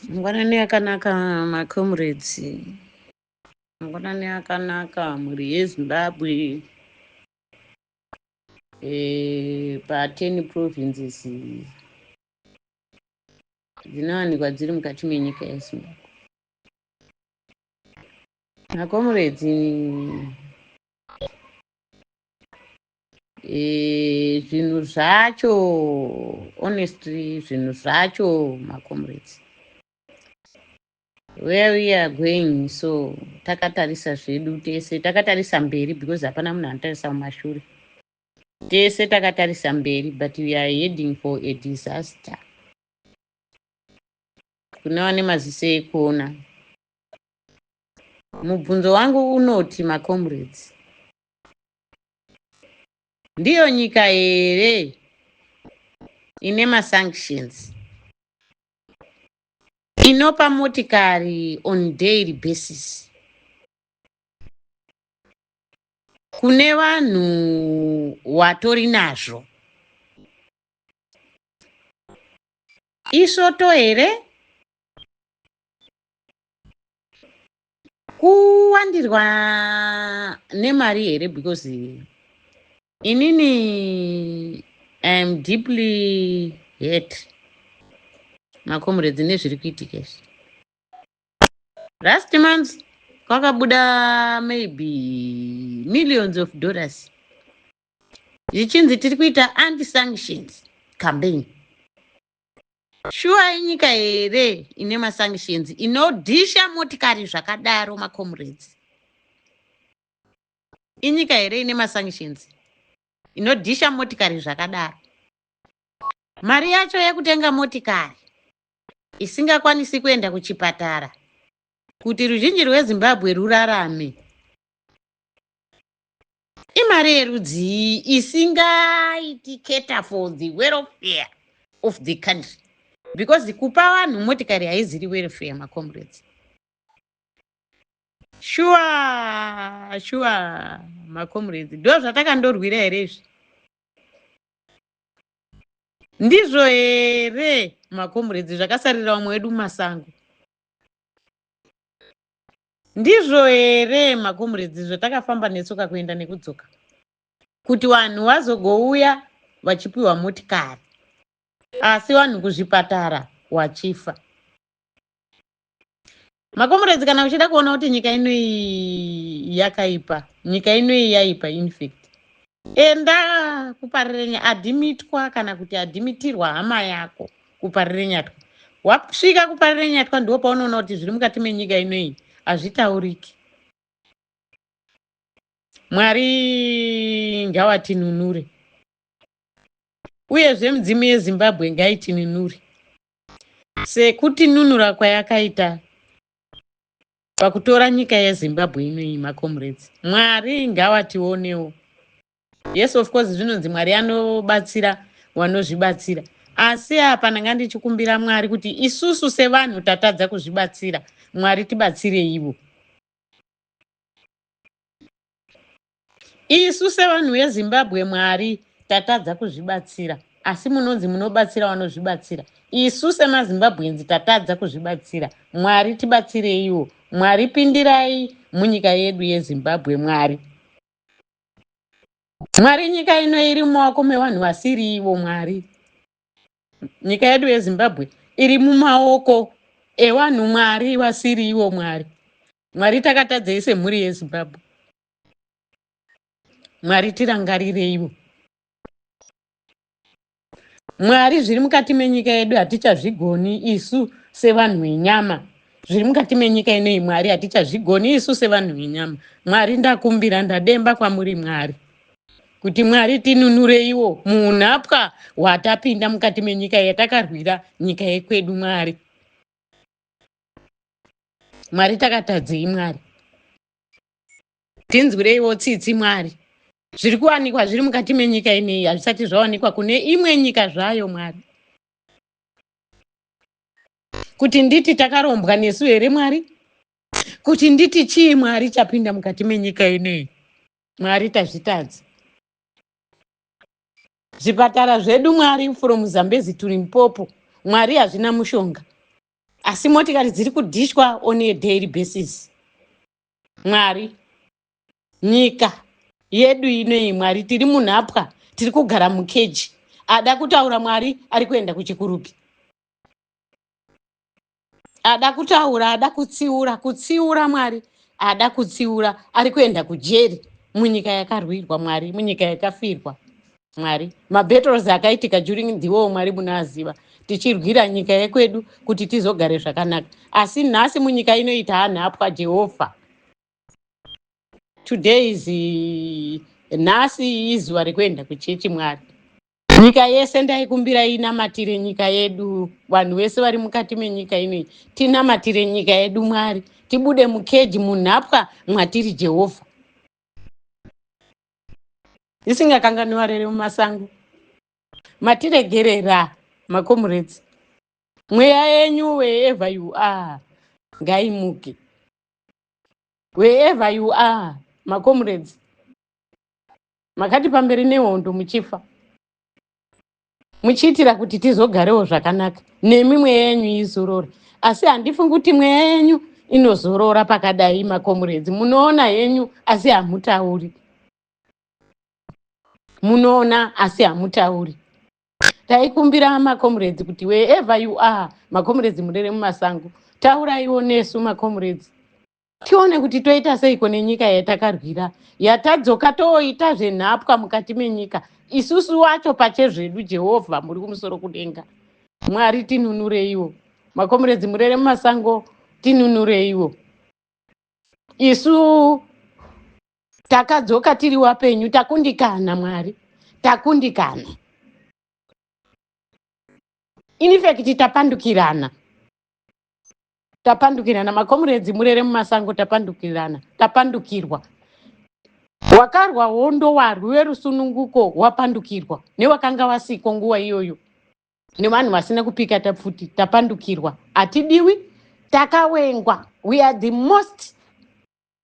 Mangwanani akanaka macomrades. Mangwanani akanaka mhuri yeZimbabwe. Pa10 provinces dzinowanikwa dziri mukati menyika yeZimbabwe. Macomrades, zvinhu zvacho, honestly, zvinhu zvacho, macomrades, where we are going, so takatarisa zvedu tese, takatarisa mberi, because hapana munhu anotarisa mumashure. Tese takatarisa mberi, but we are heading for a disaster. Kune vane maziso ekuona, mubvunzo wangu unoti, macomrades, ndiyo nyika here ine masanctions, inopa motikari on daily basis kune vanhu watori nazvo? Isvoto here kuwandirwa nemari here? Because inini I am deeply hurt, macomrades, nezviri kuitika izvi. Last month kwakabuda maybe millions of dollars zvichinzi tiri kuita anti-sanctions campaign. Shuwa, inyika here ine masanctions inodhisha motikari zvakadaro, macomrades? Inyika here ine masanctions inodhisha motikari zvakadaro? Mari yacho yekutenga motikari isingakwanisi kuenda kuchipatara kuti ruzhinji rweZimbabwe rurarame, imari yerudzii isingaiti cater for the welfare of the country? Because kupa vanhu motikari haiziri welfare, macomrades. Shuwa shuwa, macomrades, ndo zvatakandorwira here izvi? Ndizvo here, macomrades, zvakasarira vamwe vedu mumasango? Ndizvo here, macomrades, zvatakafamba netsoka kuenda nekudzoka kuti vanhu vazogouya vachipiwa motikari, asi vanhu kuzvipatara wachifa? Macomrades, kana uchida kuona kuti nyika inoyi yakaipa, nyika inoyi yaipa. Infact, enda kuParirenyatwa, adhimitwa kana kuti adhimitirwa hama yako kuParirenyatwa. Wasvika kuParirenyatwa, ndipo paunoona kuti zviri mukati menyika inoyi hazvitauriki. Mwari ngawatinunure, uyezve mudzimu yeZimbabwe ngaitinunure sekutinunura kwayakaita pakutora nyika yeZimbabwe inoyi. Macomrades, Mwari ngawationewo. Yes, of course, zvinonzi Mwari anobatsira wanozvibatsira, asi apa ndanga ndichikumbira Mwari kuti isusu sevanhu tatadza kuzvibatsira, Mwari tibatsireiwo. Isu sevanhu veZimbabwe, Mwari, tatadza kuzvibatsira, asi munonzi munobatsira vanozvibatsira. Isu semaZimbabweans tatadza kuzvibatsira. Mwari tibatsireiwo. Mwari pindirai munyika yedu yeZimbabwe. Mwari, Mwari, nyika ino iri mumaoko mevanhu vasiri ivo. Mwari, nyika yedu yeZimbabwe iri mumaoko evanhu, Mwari, vasiri ivo. Mwari, Mwari, takatadzei semhuri yeZimbabwe? Mwari tirangarireiwo. Mwari, zviri mukati menyika yedu hatichazvigoni isu sevanhu venyama. Zviri mukati menyika inoyi, Mwari, hatichazvigoni isu sevanhu venyama. Mwari, ndakumbira, ndademba kwamuri, Mwari, kuti Mwari tinunureiwo muunhapwa hwatapinda mukati menyika yatakarwira, nyika yekwedu. Mwari, Mwari, takatadzei? Mwari, tinzwireiwo tsitsi. Mwari, zviri kuwanikwa zviri mukati menyika ineyi hazvisati zvawanikwa kune imwe nyika zvayo. Mwari, kuti nditi takarombwa nesu here, Mwari? Kuti nditi chii, Mwari, chapinda mukati menyika ineyi? Mwari, tazvitadza. Zvipatara zvedu, Mwari, from Zambezi to Limpopo, Mwari, hazvina mushonga. Asi motikari dziri kudhishwa on a daily basis. Mwari, nyika yedu inoyi, Mwari, tiri munhapwa, tiri kugara mukeji. Ada kutaura, Mwari, ari kuenda kuChikurubi. Ada kutaura, ada kutsiura, kutsiura, Mwari, ada kutsiura, ari kuenda kujeri. Munyika yakarwirwa, Mwari, munyika yakafirwa, Mwari, mabattles akaitika during the war, Mwari, munoaziva, tichirwira nyika yekwedu kuti tizogare zvakanaka. Asi nhasi munyika inoita hanhapwa, Jehovha. Today is, nhasi izuva rekuenda kuchechi, Mwari. Nyika yese ndaikumbira inamatire nyika yedu. Vanhu vese vari mukati menyika inoi, tinamatire nyika yedu, Mwari, tibude mukeji, munhapwa mwatiri, Jehovha. Isingakanganwi varere mumasango, matiregerera, macomrades. Mweya yenyu, wherever you are, ngaimuke. Wherever you are, macomrades, makati pamberi nehondo, muchifa muchiitira kuti tizogarewo zvakanaka nemi, mweya yenyu izorore. Asi handifungi kuti mweya yenyu inozorora pakadai. Macomrades, munoona henyu asi hamutauri, munoona asi hamutauri. Taikumbira, macomrades, kuti wherever you are, macomrades murere mumasango, tauraiwo nesu, macomrades, tione kuti toita seiko nenyika yatakarwira, yatadzoka tooita zvenhapwa mukati menyika isusu wacho pachezvedu. Jehovha muri kumusoro kudenga, Mwari, tinunureiwo. Macomrades murere mumasango, tinunureiwo. Isu takadzoka tiri wapenyu, takundikana, Mwari, takundikana. In fact, tapandukirana, tapandukirana. Macomrades murere mumasango, tapandukirana, tapandukirwa. Wakarwa hondo, warwi werusununguko, wapandukirwa newakanga wasiko nguva iyoyo, nevanhu vasina kupika tapfuti. Tapandukirwa, hatidiwi, takawengwa. We are the most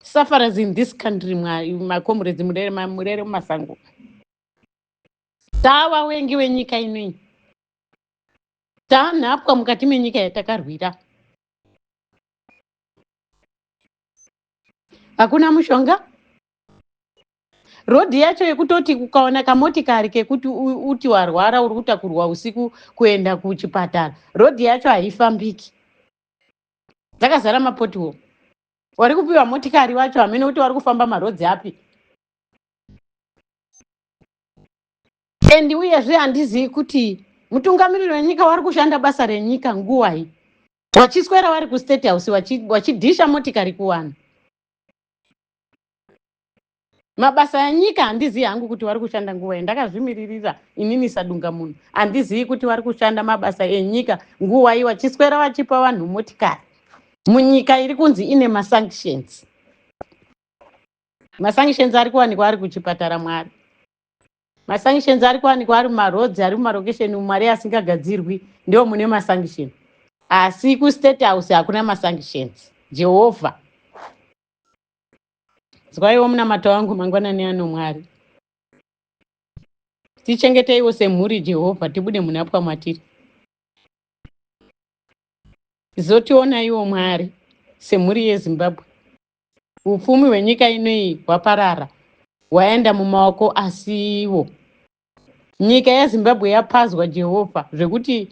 sufferers in this country. Macomrades murere mumasango, tava wengi wenyika inoi, tanhapwa mukati menyika yatakarwira. Hakuna mushonga. Rodhi yacho yekutoti ukaona kamotikari kekuti uti warwara, uri kutakurwa usiku kuenda kuchipatara, rodhi yacho haifambiki, dzakazara mapothole. Wari kupiwa motikari wacho hamene kuti wari kufamba marodzi api. And uyezve handizivi kuti mutungamiriri wenyika wari kushanda basa renyika nguwai, vachiswera vari kuState House vachidhisha motikari kuvanhu mabasa enyika. Handizivi hangu kuti vari kushanda nguwai. Ndakazvimiririra inini sadunga munhu, handizivi kuti vari kushanda mabasa enyika nguwai, vachiswera vachipa vanhu motikari munyika iri kunzi ine masanctions. Masanctions ari kuwanikwa ari kuchipatara, Mwari. Masanctions ari kuwanikwa ari mumarodzi, ari mumarokesheni, mumari asingagadzirwi, ndio mune masanction, asi kuState House hakuna masanctions. Jehovha, zwaiwo munamato wangu mangwanani ano. Mwari, tichengeteiwo semhuri, Jehovha, tibude munhapwa mwatiri. Zotionaiwo, Mwari, semhuri yeZimbabwe. Upfumi hwenyika inoi hwaparara, hwaenda mumaoko asiwo. Nyika yeZimbabwe yapazwa, Jehovha, zvekuti,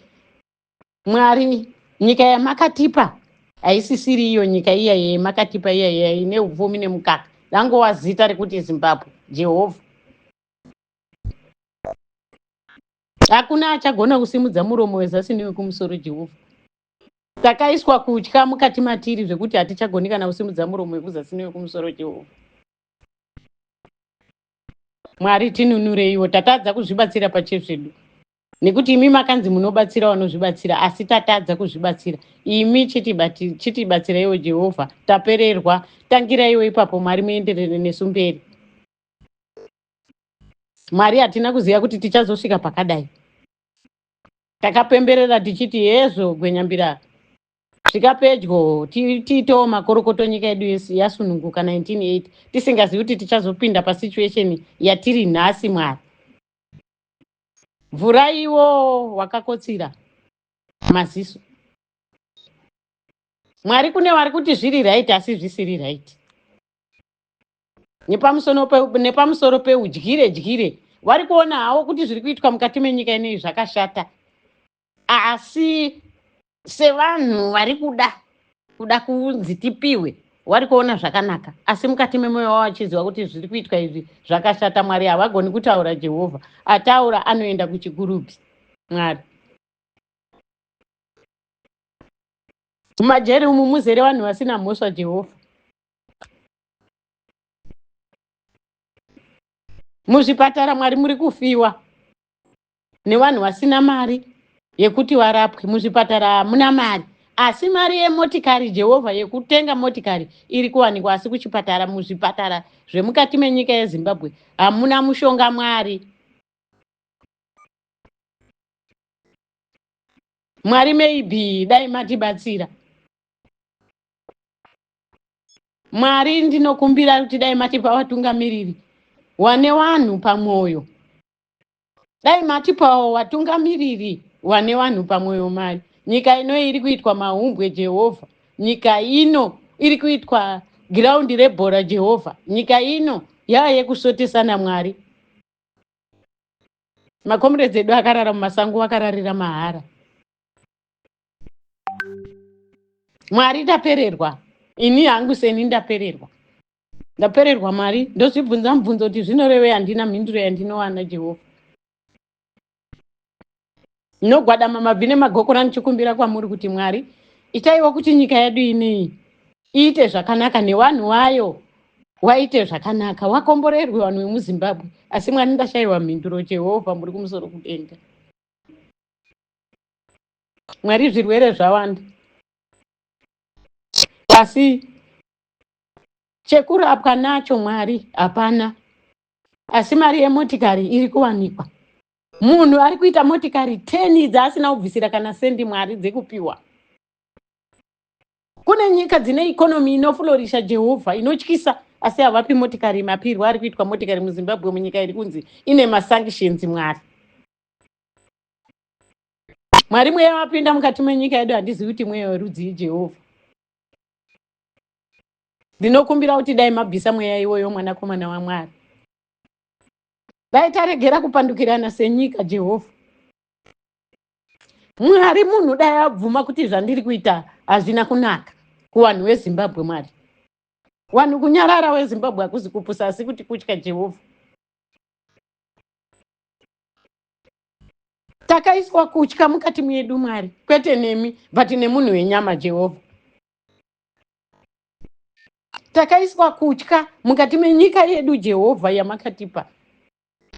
Mwari, nyika yamakatipa haisisiri iyo nyika iya yemakatipa, iya iya ine upfumi nemukaka. Rangova zita rekuti Zimbabwe. Jehovha, hakuna achagona kusimudza muromo wezasi newekumusoro. Jehovha, takaiswa kutya mukati matiri zvekuti hatichagoni kana kusimudza muromo wekuzasi newekumusoro. Jehovha Mwari, tinunureiwo. Tatadza kuzvibatsira pachezvedu, nekuti imi makanzi munobatsira vanozvibatsira, asi tatadza kuzvibatsira. Imi chitibatsiraiwo, Jehovha. Tapererwa. Tangiraiwo ipapo, Mwari, muenderere nesu mberi. Mwari, hatina kuziva kuti tichazosvika pakadai. Takapemberera tichiti hezvo, gwenyambira svika pedyo, tiitewo makorokoto, nyika yedu yasununguka 1980, tisingazivi kuti tichazopinda pasituation yatiri nhasi. Mwari, mvuraiwo wakakotsira maziso. Mwari kune vari kuti zviri right asi zvisiri right. Nepamusoro peudyire dyire vari kuona hawo kuti zviri kuitwa mukati menyika ineyi zvakashata, asi sevanhu vari kuda kuda kunzi tipiwe vari kuona zvakanaka, asi mukati memwoyo wavo vachiziva kuti zviri kuitwa izvi zvakashata. Mwari havagoni kutaura, Jehovha ataura anoenda kuchikurubi. Mwari, mumajeri umu muzere vanhu vasina mhosva, Jehovha. Muzvipatara, Mwari, muri kufiwa nevanhu vasina mari yekuti varapwe. Muzvipatara hamuna mari, asi mari yemotikari, Jehovha, yekutenga motikari iri kuwanikwa, asi kuchipatara, muzvipatara zvemukati menyika yeZimbabwe hamuna mushonga, Mwari. Mwari, maybe dai matibatsira. Mwari, ndinokumbira kuti dai matipa vatungamiriri wane vanhu pamwoyo. Dai matipawo vatungamiriri wane vanhu pamwoyo. Mari, nyika ino iri kuitwa mahumbwe, Jehovha. Nyika ino iri kuitwa giraundi rebhora, Jehovha. Nyika ino yava yekusvotesana, Mwari. Macomrades edu akarara mumasango, vakararira mahara. Mwari, tapererwa. Ini hangu seni ndapererwa, ndapererwa, Mwari. Ndozvibvunza mubvunzo kuti zvinorevei, handina mhinduro yandinowana, Jehovha. Ndinogwadama mabvi nemagokora ndichikumbira kwamuri kuti, Mwari, itaiwo kuti nyika yedu inei iite zvakanaka nevanhu vayo waite zvakanaka, wakomborerwe vanhu vemuZimbabwe. Asi Mwari, ndashayiwa mhinduro, Jehovha muri kumusoro kudenga. Mwari, zvirwere zvawanda, asi chekurapwa nacho, Mwari, hapana, asi mari yemotikari iri kuwanikwa. Munhu ari kuita motikari 10 dzaasina kubvisira kana sendi, Mwari, dzekupiwa. Kune nyika dzine economy inoflourisha, Jehovha, inotyisa, asi havapi motikari mapirwa ari kuitwa motikari muZimbabwe, munyika iri kunzi ine masanctions. Mwari, Mwari, mweya wapinda mukati menyika yedu, handizivi kuti mweya werudzii, Jehovha. Ndinokumbira kuti dai mabvisa mweya iwoyo, mwanakomana waMwari. Dai taregera kupandukirana senyika, Jehovha. Mwari, munhu dai abvuma kuti zvandiri kuita hazvina kunaka kuvanhu veZimbabwe. Mwari, vanhu kunyarara weZimbabwe hakuzi kupusa, asi kuti kutya Jehovha. Takaiswa kutya mukati mwedu, Mwari, kwete nemi but nemunhu wenyama, Jehovha. Takaiswa kutya mukati menyika yedu, Jehovha, yamakatipa,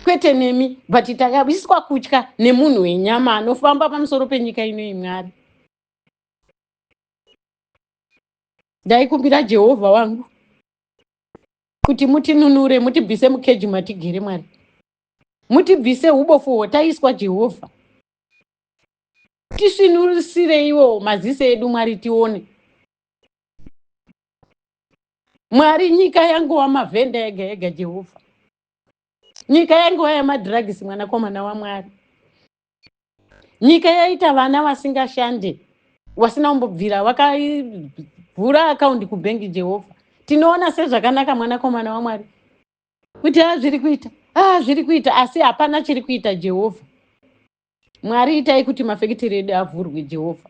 kwete nemi but takaiswa kutya nemunhu wenyama anofamba pamusoro penyika inoyi. Mwari, ndaikumbira, Jehovha wangu, kuti mutinunure, mutibvise mukeji matigere. Mwari, mutibvise ubofu hwataiswa, Jehovha. Tisvinusireiwo maziso edu, Mwari, tione. Mwari, nyika yanguva mavhenda ega ega, Jehovha. Nyika yanguva yemadrugs, mwanakomana waMwari. Nyika yaita vana vasingashande, vasina kumbobvira vakavhura akaundi kubhengi, Jehovha. Tinoona sezvakanaka, mwanakomana waMwari, kuti a zviri kuita, a zviri kuita, asi hapana chiri kuita, Jehovha. Mwari, itai kuti mafekitiri edu avhurwe, Jehovha,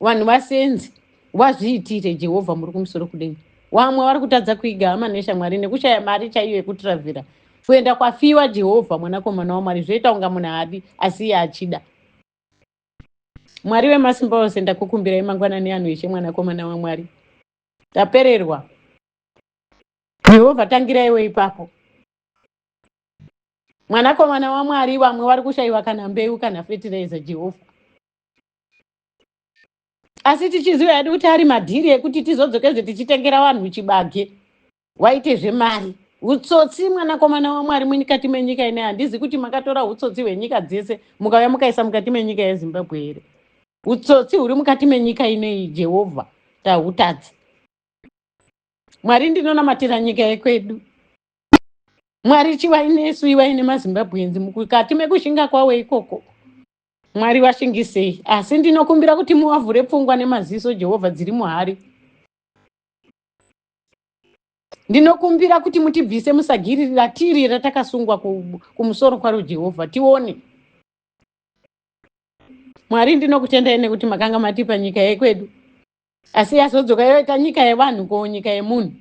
vanhu vasenzi wazviitire. Jehovha muri kumusoro kudenga, vamwe vari kutadza kuiga hama neshamwari nekushaya mari chaiyo yekutravhera kuenda kwafiwa, Jehovha, mwanakomana waMwari. Zvoita kunga munhu haadi asi iye achida. Mwari wemasimba ose, ndakukumbirai mangwanani ano, Ishe, mwanakomana waMwari. Tapererwa, Jehovha. Tangiraiwo ipapo, mwanakomana waMwari. Vamwe vari kushayiwa kana mbeu kana fertilizer, Jehovha, asi tichiziva hedu kuti ari madhiri ekuti tizodzokezve tichitengera vanhu chibage waite zvemari. Utsotsi, mwanakomana waMwari, mukati menyika ine, handizi kuti makatora utsotsi hwenyika dzese mukauya mukaisa mukati menyika yeZimbabwe here? Utsotsi huri mukati menyika inei, Jehovha, tahutadza. Mwari, ndinonamatira nyika yekwedu. Mwari, chivai nesu, ivai nemaZimbabweans mukati mekushinga kwavo ikoko. Mwari, vashingisei, asi ndinokumbira kuti muvavhure pfungwa nemaziso, Jehovha, dziri muhari. Ndinokumbira kuti mutibvise musagiri ratiri ratakasungwa kumusoro kwaro Jehovha, tione. Mwari, ndinokutendai nekuti makanga matipa nyika yekwedu, asi yazodzoka yoita nyika yevanhu, ko nyika yemunhu.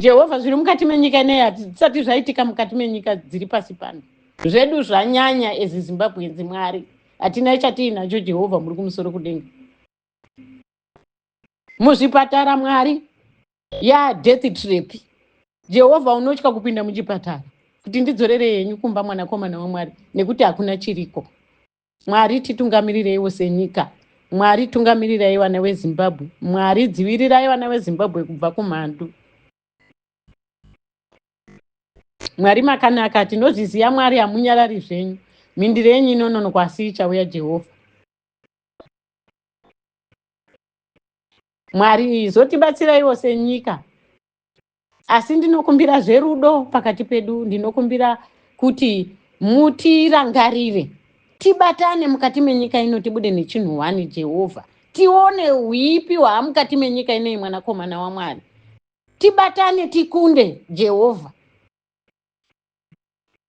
Jehovha, zviri mukati menyika ineyi hatisati zvaitika mukati menyika dziri pasi pano. Zvedu zvanyanya as Zimbabweans. Mwari, hatina chatiinacho. Jehovha, muri kumusoro kudenga. Muzvipatara, Mwari, yadeath trap. Jehovha, unotya kupinda muchipatara kuti ndidzorere yenyu kumba, mwanakomana waMwari, nekuti hakuna chiriko. Mwari, titungamirireiwo senyika. Mwari, tungamirirai vana veZimbabwe. Mwari, dzivirirai vana veZimbabwe kubva kumhandu. Mwari makanaka, tinozviziva. Mwari, hamunyarari zvenyu. Mhindiro yenyu inononokwa, asi ichauya. Jehovha Mwari, zotibatsiraiwo senyika. Asi ndinokumbira zverudo pakati pedu. Ndinokumbira kuti mutirangarire, tibatane mukati menyika ino, tibude nechinhu hwani. Jehovha, tione uipi hwaamukati menyika inoi. Mwanakomana waMwari, tibatane, tikunde. Jehovha,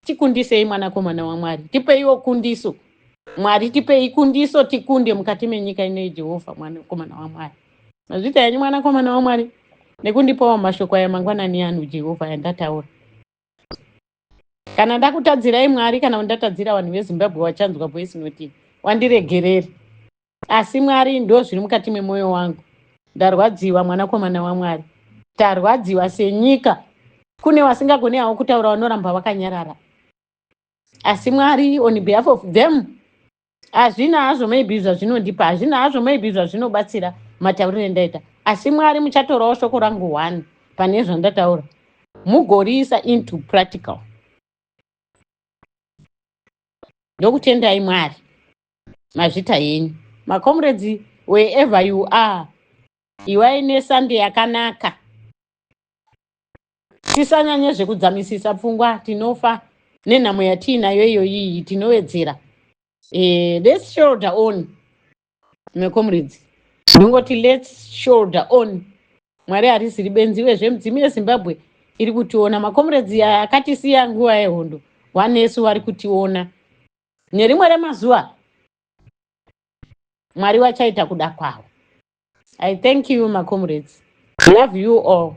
tikundisei. Mwanakomana waMwari, tipeiwo kundiso. Mwari, tipei kundiso, tikunde mukati menyika inoi. Jehovha, mwanakomana waMwari, mazvita henyu, mwanakomana waMwari, nekundipawo mashoko aya mangwanani anu. Jehovha, yandataura, kana ndakutadzirai Mwari, kana ndatadzira vanhu veZimbabwe vachanzwa voice note, wandiregerere. Asi Mwari, ndo zviri mukati memwoyo wangu. Ndarwadziwa, mwanakomana waMwari. Tarwadziwa senyika. Kune vasingagoni havo kutaura, vanoramba vakanyarara. Asi Mwari, on behalf of them, hazvina hazvo maybe zvazvinondipa, hazvina hazvo maybe zvazvinobatsira matauriro endaita, asi Mwari, muchatorawo shoko rangu one pane zvandataura, mugoriisa into practical. Ndokutendai Mwari, mazvita henyu. Macomrades, wherever you are, iwai neSunday yakanaka. Tisanyanye zvekudzamisisa pfungwa, tinofa nenhamo yatiinayo iyoyiyi, tinowedzera. Let's shoulder on, macomrades. Ndingoti let's shoulder on. Mwari harisiri benzi wezvemudzimu yeZimbabwe iri kutiona. Macomrades akatisiya nguva yehondo wanesu vari kutiona. Nerimwe remazuva Mwari vachaita kuda kwavo. I thank you, macomrades. Love you all.